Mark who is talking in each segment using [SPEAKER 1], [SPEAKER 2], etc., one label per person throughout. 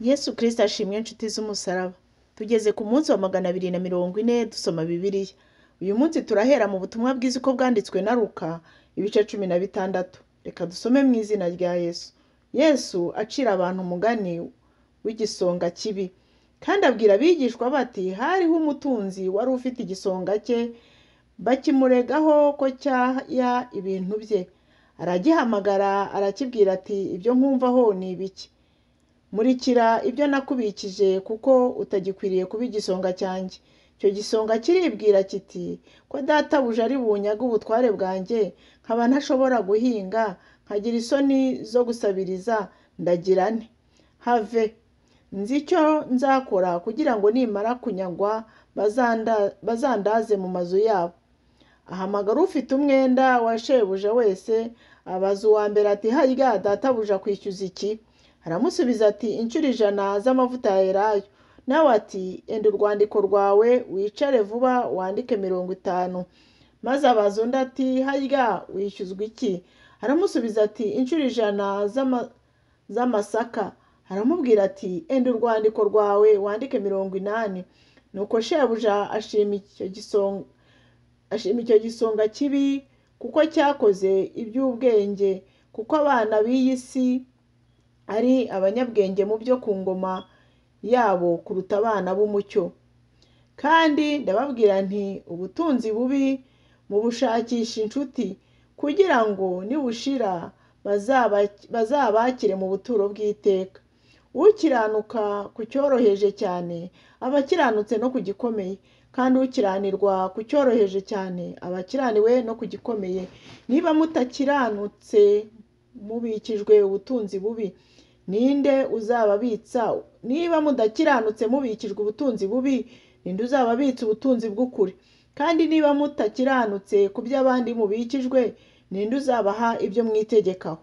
[SPEAKER 1] Yesu Kristo ashimwe inshuti z'umusaraba. Tugeze ku munsi wa 240 dusoma Bibiliya. Uyu munsi turahera mu butumwa bwiza uko bwanditswe na Luka, ibice 16. Reka dusome mu izina rya Yesu. Yesu acira abantu umugani w'igisonga kibi. Kandi abwira abigishwa bati, hariho umutunzi wari ufite igisonga cye, bakimuregaho ko cyaya ibintu bye. Aragihamagara arakibwira ati, ibyo nkumvaho ni ibiki? Murikira ibyo nakubikije kuko utagikwiriye kuba igisonga cyanjye. Icyo gisonga kiribwira kiti, ko databuja ari bunyaga ubutware bwanjye, nkaba ntashobora guhinga, nkagira isoni zo gusabiriza, ndagira nte? Have, nzi icyo nzakora kugira ngo nimara kunyagwa bazandaze mu mazu yabo. Ahamagara ufite umwenda wa shebuja wese, abaza uwa mbere ati, harya databuja kwishyuza iki? Aramusubiza ati, inshuro 100 z'amavuta ya elayo. Nawe ati, enda urwandiko rwawe wicare vuba wandike 50. Maze abaza undi ati, harya wishyuzwa iki? Aramusubiza ati, inshuro 100 z'amasaka. Aramubwira ati, enda urwandiko rwawe wandike 80. Nuko shebuja ashima icyo gisonga kibi kuko cyakoze iby'ubwenge, kuko abana b'iyi si ari abanyabwenge mu byo ku ngoma yabo kuruta abana b'umucyo. Kandi ndababwira nti, ubutunzi bubi mubushakisha inshuti, kugira ngo nibushira bazabakire mu buturo bw'iteka. Ukiranuka ku cyoroheje cyane aba akiranutse no ku gikomeye, kandi ukiranirwa ku cyoroheje cyane aba akiraniwe no ku gikomeye. Niba mutakiranutse mubikijwe ubutunzi bubi, ninde uzababitsa? Niba mudakiranutse mubikijwe ubutunzi bubi, ninde uzababitsa ubutunzi bw'ukuri? Kandi niba mutakiranutse ku by'abandi mubikijwe, ninde uzabaha ibyo mwitegekaho?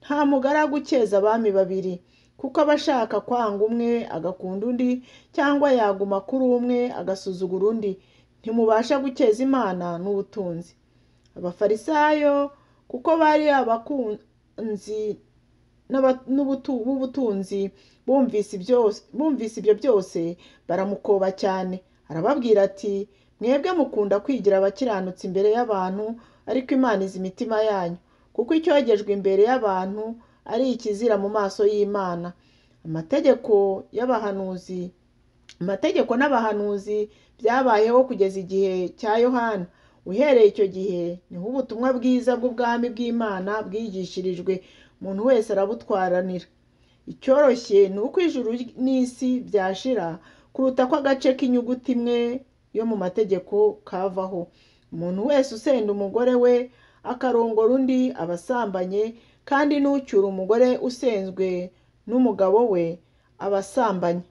[SPEAKER 1] Nta mugaragu ukeza abami babiri, kuko aba ashaka kwanga umwe agakunda undi, cyangwa yaguma kuri umwe agasuzugura undi. Ntimubasha gukeza Imana n'ubutunzi. Abafarisayo, kuko bari abakunzi b'ubutunzi, bumvise ibyo byose baramukoba cyane. Arababwira ati, mwebwe mukunda kwigira abakiranutsi imbere y'abantu, ariko Imana izi imitima yanyu, kuko icyogejwe imbere y'abantu ari ikizira mu maso y'Imana. Amategeko n'abahanuzi byabayeho kugeza igihe cya Yohana. Uhereye icyo gihe niho ubutumwa bwiza bw'ubwami bw'Imana bwigishirijwe, umuntu wese arabutwaranira. Icyoroshye ni uko ijuru n'isi byashira kuruta ko agace k'inyuguti imwe yo mu mategeko kavaho. Umuntu wese usenda umugore we akarongora undi aba asambanye, kandi n'ucyura umugore usenzwe n'umugabo we aba asambanye.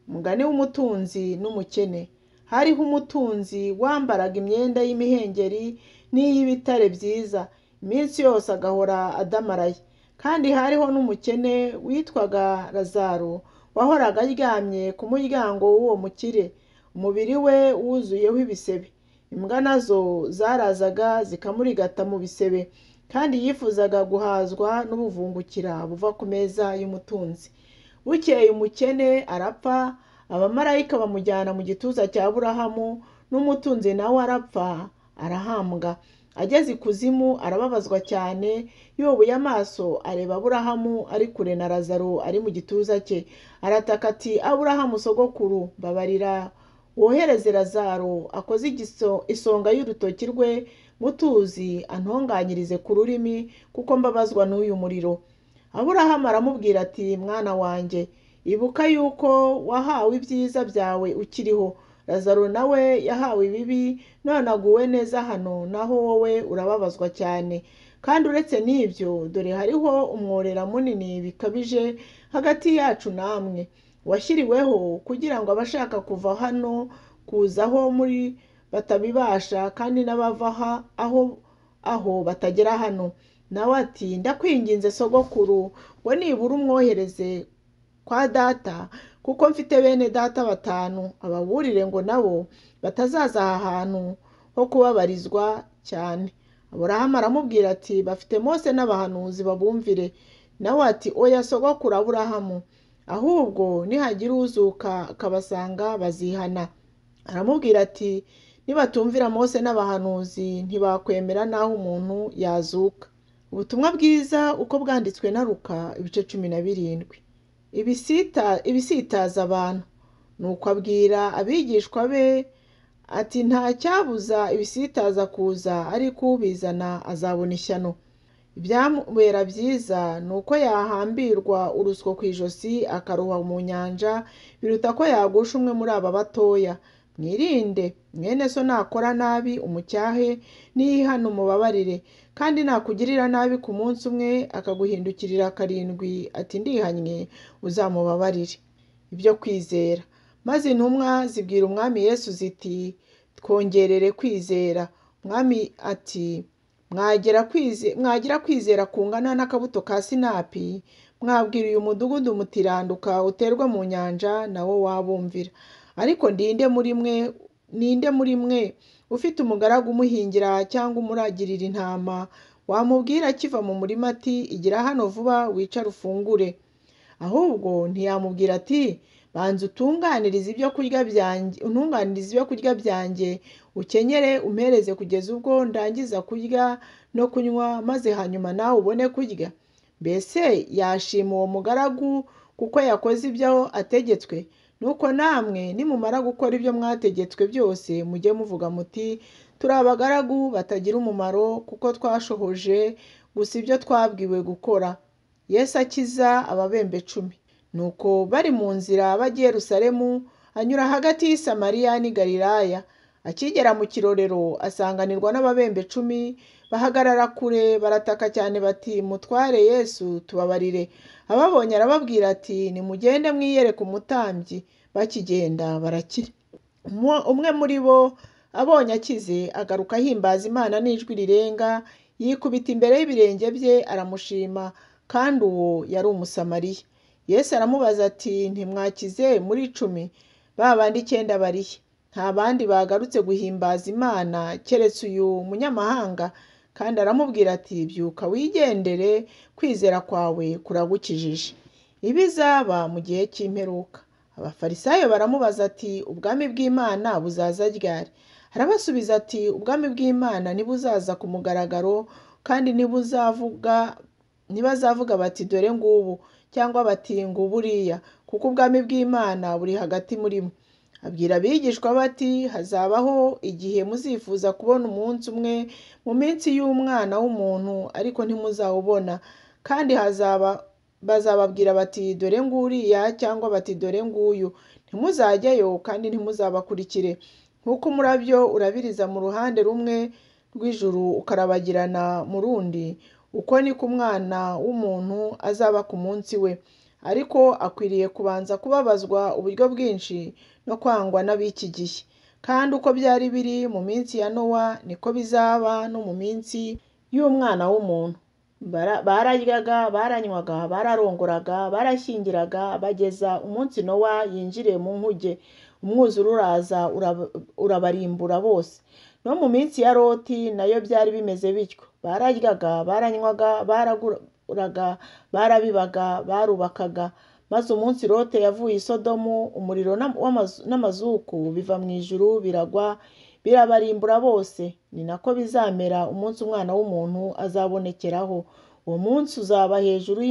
[SPEAKER 1] Umugani w'umutunzi n'umukene. Hariho umutunzi wambaraga imyenda y'imihengeri n'iy'ibitare byiza, iminsi yose agahora adamaraye. Kandi hariho n'umukene witwaga Lazaro, wahoraga aryamye ku muryango w'uwo mukire, umubiri we wuzuyeho ibisebe. Imbwa nazo zarazaga zikamurigata mu bisebe, kandi yifuzaga guhazwa n'ubuvungukira buva ku meza y'umutunzi. Bukeye umukene arapfa, abamarayika bamujyana mu gituza cya Aburahamu, n'umutunzi nawe arapfa arahambwa. Ageze ikuzimu arababazwa cyane, yubuye amaso areba Aburahamu ari kure na Lazaro ari mu gituza cye. Arataka ati, Aburahamu sogokuru, mbabarira wohereze Lazaro akoze isonga y'urutoki rwe mutuzi, antonganyirize ku rurimi, kuko mbabazwa n'uyu muriro. Aburahamu aramubwira ati, mwana wanjye, ibuka yuko wahawe ibyiza byawe ukiriho, Lazaro nawe yahawe ibibi, none aguwe neza hano, naho wowe urababazwa cyane. Kandi uretse n'ibyo, dore hariho umworera munini bikabije hagati yacu namwe, washyiriweho kugira ngo abashaka kuva hano kuza aho muri batabibasha, kandi n'abava aho batagera hano. Nawe ati, ndakwinginze sogokuru, ngo nibura umwohereze kwa data, kuko mfite bene data 5, ababurire ngo nabo batazaza aha hantu ho kubabarizwa cyane. Aburahamu aramubwira ati, bafite Mose n'abahanuzi babumvire. Nawe ati, oya sogokuru Aburahamu, Ahubwo nihagira uzuka akabasanga bazihana. Aramubwira ati nibatumvira Mose n'abahanuzi ntibakwemera n'aho umuntu yazuka. Ubutumwa bwiza uko bwanditswe na Luka ibice 17. Ibisitaza abantu. Nuko abwira abigishwa be ati nta cyabuza ibisitaza kuza, ariko ubizana azabona ishyano. Ibyamubera byiza ni uko yahambirwa urusyo ku ijosi akarohwa mu nyanja, biruta ko yagusha umwe muri aba batoya. Mwirinde, mwene so nakora nabi umucyahe, niyihana umubabarire. Kandi nakugirira nabi ku munsi umwe akaguhindukirira karindwi ati ndihannye, uzamubabarire. Ibyo kwizera. Maze intumwa zibwira Umwami Yesu ziti twongerere kwizera. Umwami ati mwagira kwizera kungana n'akabuto ka sinapi, mwabwira uyu mudugudu mutiranduka uterwa mu nyanja, nawo wabumvira. Ariko ninde muri mwe ufite umugaragu umuhingira cyangwa umuragirira intama, wamubwira akiva mu murima ati igira hano vuba wicare ufungure? Ahubwo ntiyamubwira ati banza utunganirize ibyo kurya byanjye, untunganirize ibyo kurya byanjye, ukenyere umpereze kugeza ubwo ndangiza kurya no kunywa, maze hanyuma nawe ubone kurya. Mbese yashima uwo mugaragu kuko yakoze ibyo ategetswe? Nuko namwe nimumara gukora ibyo mwategetswe byose, mujye muvuga muti turi abagaragu batagira umumaro, kuko twashohoje gusa ibyo twabwiwe gukora. Yesu akiza ababembe 10. Nuko bari mu nzira bajya i Yerusalemu, anyura hagati y'i Samariya n'i Galilaya. Akigera mu kirorero asanganirwa n'ababembe 10, bahagarara kure barataka cyane bati mutware Yesu tubabarire. Ababonye arababwira ati nimugende mwiyereke umutambyi. Bakigenda barakira. Umwe muri bo abonye akize agaruka ahimbaza Imana n'ijwi rirenga, yikubita imbere y'ibirenge bye aramushima, kandi uwo yari Umusamariya. Yesu aramubaza ati ntimwakize muri 10? Ba bandi 9 barihe? Nta bandi bagarutse guhimbaza Imana keretse uyu munyamahanga? Kandi aramubwira ati byuka wigendere, kwizera kwawe kuragukijije. Ibizaba mu gihe cy'imperuka. Abafarisayo baramubaza ati ubwami bw'Imana buzaza ryari? Arabasubiza ati ubwami bw'Imana ntibuzaza ku mugaragaro, kandi ntibazavuga bati dore ngubu, cyangwa bati nguburiya, kuko ubwami bw'Imana buri hagati muri mwe. Abwira abigishwa bati hazabaho igihe muzifuza kubona umunsi umwe mu minsi y'Umwana w'umuntu, ariko ntimuzawubona. Kandi bazababwira bati dore nguriya, cyangwa bati dore nguyu, ntimuzajyayo kandi ntimuzabakurikire. Nk'uko umurabyo urabiriza mu ruhande rumwe rw'ijuru ukarabagirana mu rundi, uko niko Umwana w'umuntu azaba ku munsi we. Ariko akwiriye kubanza kubabazwa uburyo bwinshi no kwangwa n'ab'iki gihe. Kandi uko byari biri mu minsi ya Nowa, niko bizaba no mu minsi y'Umwana w'umuntu. Bararyaga, baranywaga, bararongoraga, barashyingiraga, bageza umunsi Nowa yinjiriye mu nkuge, umwuzure uraza urabarimbura bose. No mu minsi ya Loti nayo byari bimeze bityo. Bararyaga, baranywaga, baraguraga, barabibaga, barubakaga. Maze umunsi Lote yavuye i Sodomu, umuriro n'amazuku biva mu ijuru biragwa, birabarimbura bose. Ni nako bizamera umunsi Umwana w'umuntu azabonekeraho. Uwo munsi uzaba hejuru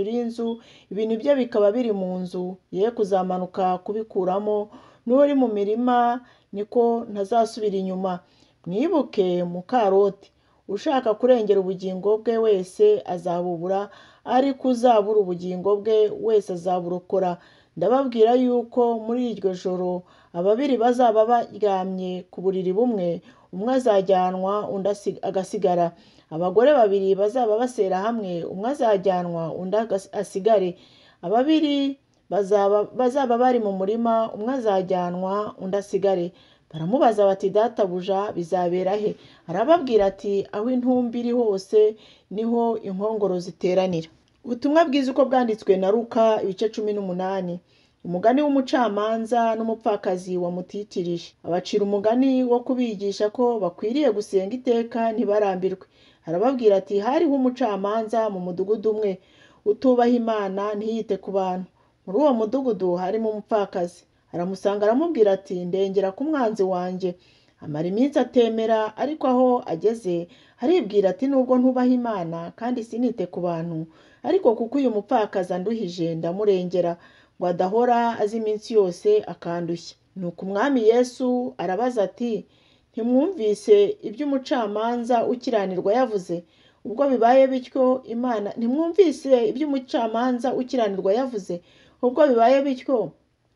[SPEAKER 1] y'inzu, ibintu bye bikaba biri mu nzu, ye kuzamanuka kubikuramo, n'uri mu mirima niko ntazasubira inyuma. Mwibuke muka Loti, ushaka kurengera ubugingo bwe wese azabubura, ariko uzabura ubugingo bwe wese azaburokora. Ndababwira yuko muri iryo joro ababiri bazaba baryamye ku buriri bumwe, umwe azajyanwa undi agasigara. Abagore babiri bazaba basera hamwe, umwe azajyanwa undi asigare. Ababiri bazaba bari mu murima, umwe azajyanwa undi asigare. Baramubaza bati databuja bizabera he? Arababwira ati aho intumbi iri hose niho inkongoro ziteranira. Ubutumwa bwiza uko bwanditswe na Luka ibice 18. Umugani w'umucamanza n'umupfakazi wamutitirije. Abacira umugani wo kubigisha ko bakwiriye gusenga iteka ntibarambirwe. Arababwira ati hariho umucamanza mu mudugudu umwe utubaha Imana ntiyite ku bantu. Muri uwo mudugudu harimo umupfakazi. Aramusanga aramubwira ati ndengera ku mwanzi wanjye. Amara iminsi atemera, ariko aho ageze aribwira ati nubwo ntubaha Imana kandi sinite ku bantu, ariko kuko uyu mupfakazi anduhije ndamurengera, ngo adahora azi iminsi yose akandushya. Nuko Umwami Yesu arabaza ati ntimwumvise iby'umucamanza ukiranirwa yavuze? Ubwo bibaye bityo Imana ntimwumvise iby'umucamanza ukiranirwa yavuze? Ubwo bibaye bityo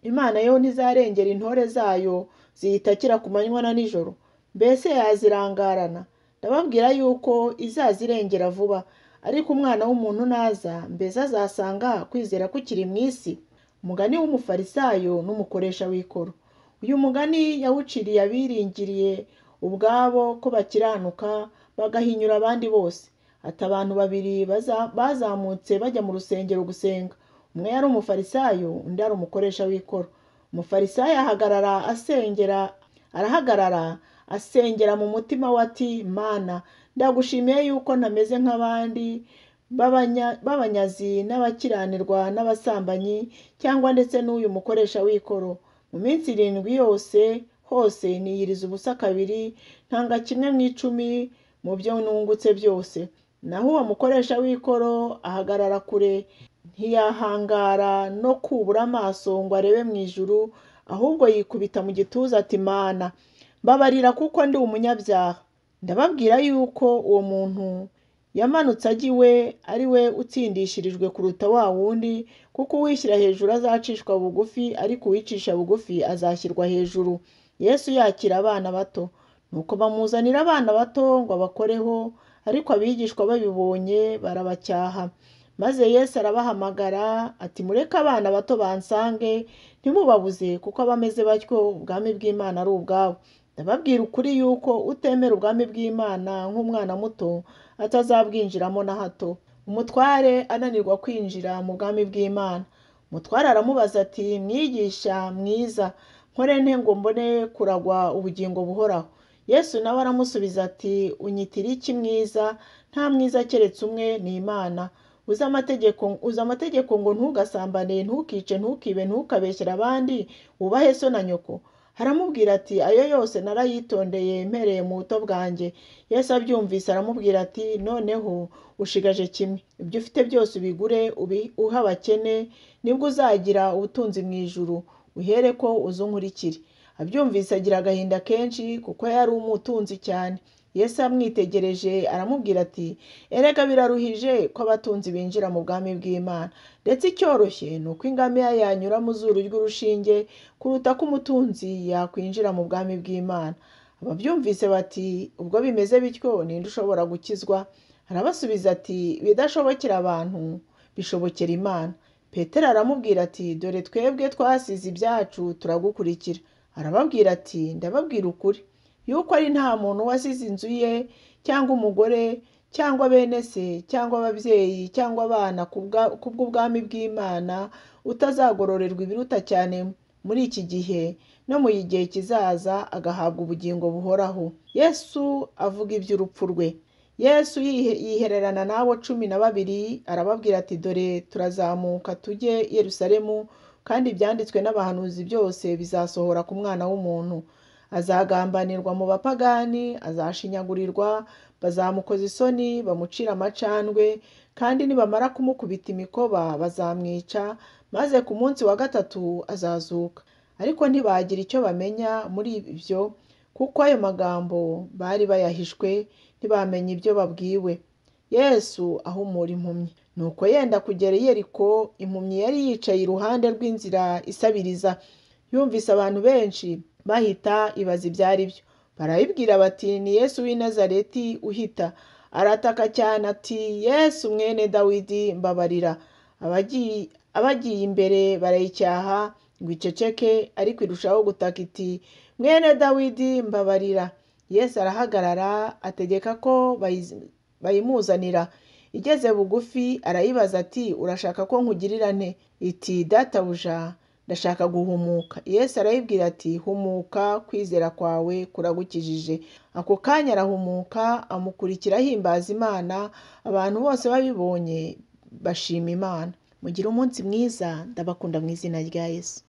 [SPEAKER 1] Imana yo ntizarengera intore zayo ziyitakira ku manywa na nijoro? Mbese yazirangarana? Ndababwira yuko izazirengera vuba. Ariko Umwana w'umuntu naza, mbese azasanga kwizera kukiri mu isi? Umugani w'umufarisayo n'umukoresha w'ikoro. Uyu mugani yawuciriye abiringiriye ubwabo ko bakiranuka, bagahinyura abandi bose. Ati abantu babiri bazamutse bajya mu rusengero gusenga. Umwe yari umufarisayo, undi ari umukoresha w'ikoro. Umufarisayo arahagarara asengera mu mutima we ati Mana, ndagushimiye yuko ntameze nk'abandi b'abanyazi n'abakiranirwa n'abasambanyi, cyangwa ndetse n'uyu mukoresha w'ikoro. Mu minsi 7 yose hose niyiriza ubusa kabiri, ntanga kimwe mu 10 mu byo nungutse byose. Naho uwo mukoresha w'ikoro ahagarara kure, ntiyahangara no kubura amaso ngo arebe mu ijuru, ahubwo yikubita mu gituza ati Mana, mbabarira kuko ndi umunyabyaha. Ndababwira yuko uwo muntu yamanutse ajya iwe ari we utsindishirijwe kuruta wa wundi, kuko uwishyira hejuru azacishwa bugufi, ariko uwicisha bugufi azashyirwa hejuru. Yesu yakira abana bato. Nuko bamuzanira abana bato ngo abakoreho, ariko abigishwa babibonye barabacyaha. Maze Yesu arabahamagara ati mureke abana bato bansange, ntimubabuze, kuko abameze batyo ubwami bw'Imana ari ubwabo. Ndababwira ukuri yuko utemera ubwami bw'Imana nk'umwana muto atazabwinjiramo na hato. Umutware ananirwa kwinjira mu bwami bw'Imana. Umutware aramubaza ati mwigisha mwiza, nkore nte ngo mbone kuragwa ubugingo buhoraho? Yesu nawe aramusubiza ati unyitira iki mwiza? Nta mwiza keretse umwe, ni Imana. Uzi amategeko ngo ntugasambane, ntukice, ntukibe, ntukabeshyere abandi, wubahe so na nyoko. Aramubwira ati ayo yose narayitondeye mpereye mu buto bwanjye. Yesu abyumvise aramubwira ati noneho ushigaje kimwe, ibyo ufite byose ubigure uhe abakene, nibwo uzagira ubutunzi mu ijuru, uhere ko uzunkurikire. Abyumvise agira agahinda kenshi, kuko yari umutunzi cyane. Yesu amwitegereje aramubwira ati erega biraruhije ko abatunzi binjira mu bwami bw'Imana. Ndetse icyoroshye ni uko ingamiya yanyura mu zuru ry'urushinge kuruta ko umutunzi yakwinjira mu bwami bw'Imana. Ababyumvise bati ubwo bimeze bityo ninde ushobora gukizwa? Arabasubiza ati ibidashobokera abantu bishobokera Imana. Petero aramubwira ati dore twebwe twasize ibyacu turagukurikira. Arababwira ati ndababwira ukuri yuko ari nta muntu wasize inzu ye cyangwa umugore cyangwa bene se cyangwa ababyeyi cyangwa abana kubw'ubwami bw'Imana utazagororerwa ibiruta cyane muri iki gihe no mu gihe kizaza, agahabwa ubugingo buhoraho. Yesu avuga iby'urupfu rwe. Yesu yihererana n'abo 12 arababwira ati dore turazamuka tujye i Yerusalemu, kandi ibyanditswe n'abahanuzi byose bizasohora ku Mwana w'umuntu. Azagambanirwa mu bapagani, azashinyagurirwa, bazamukoza isoni, bamucira amacandwe, kandi nibamara kumukubita imikoba bazamwica, maze ku munsi wa 3 azazuka. Ariko ntibagira icyo bamenya muri ibyo, kuko ayo magambo bari bayahishwe, ntibamenye ibyo babwiwe. Yesu ahumura impumyi. Nuko yenda kugera i Yeriko, impumyi yari yicaye iruhande rw'inzira isabiriza. Yumvise abantu benshi bahita, ibaza ibyo ari byo. Barayibwira bati ni Yesu w'i Nazareti uhita. Arataka cyane ati Yesu mwene Dawidi mbabarira. Abagiye imbere barayicyaha ngo iceceke, ariko irushaho gutaka iti mwene Dawidi mbabarira. Yesu arahagarara ategeka ko bayimuzanira. Igeze bugufi arayibaza ati urashaka ko nkugirira nte? Iti databuja, ndashaka guhumuka. Yesu arayibwira ati humuka, kwizera kwawe kuragukijije. Ako kanya arahumuka, amukurikira ahimbaza Imana. Abantu bose babibonye bashima Imana. Mugire umunsi mwiza, ndabakunda mu izina rya Yesu.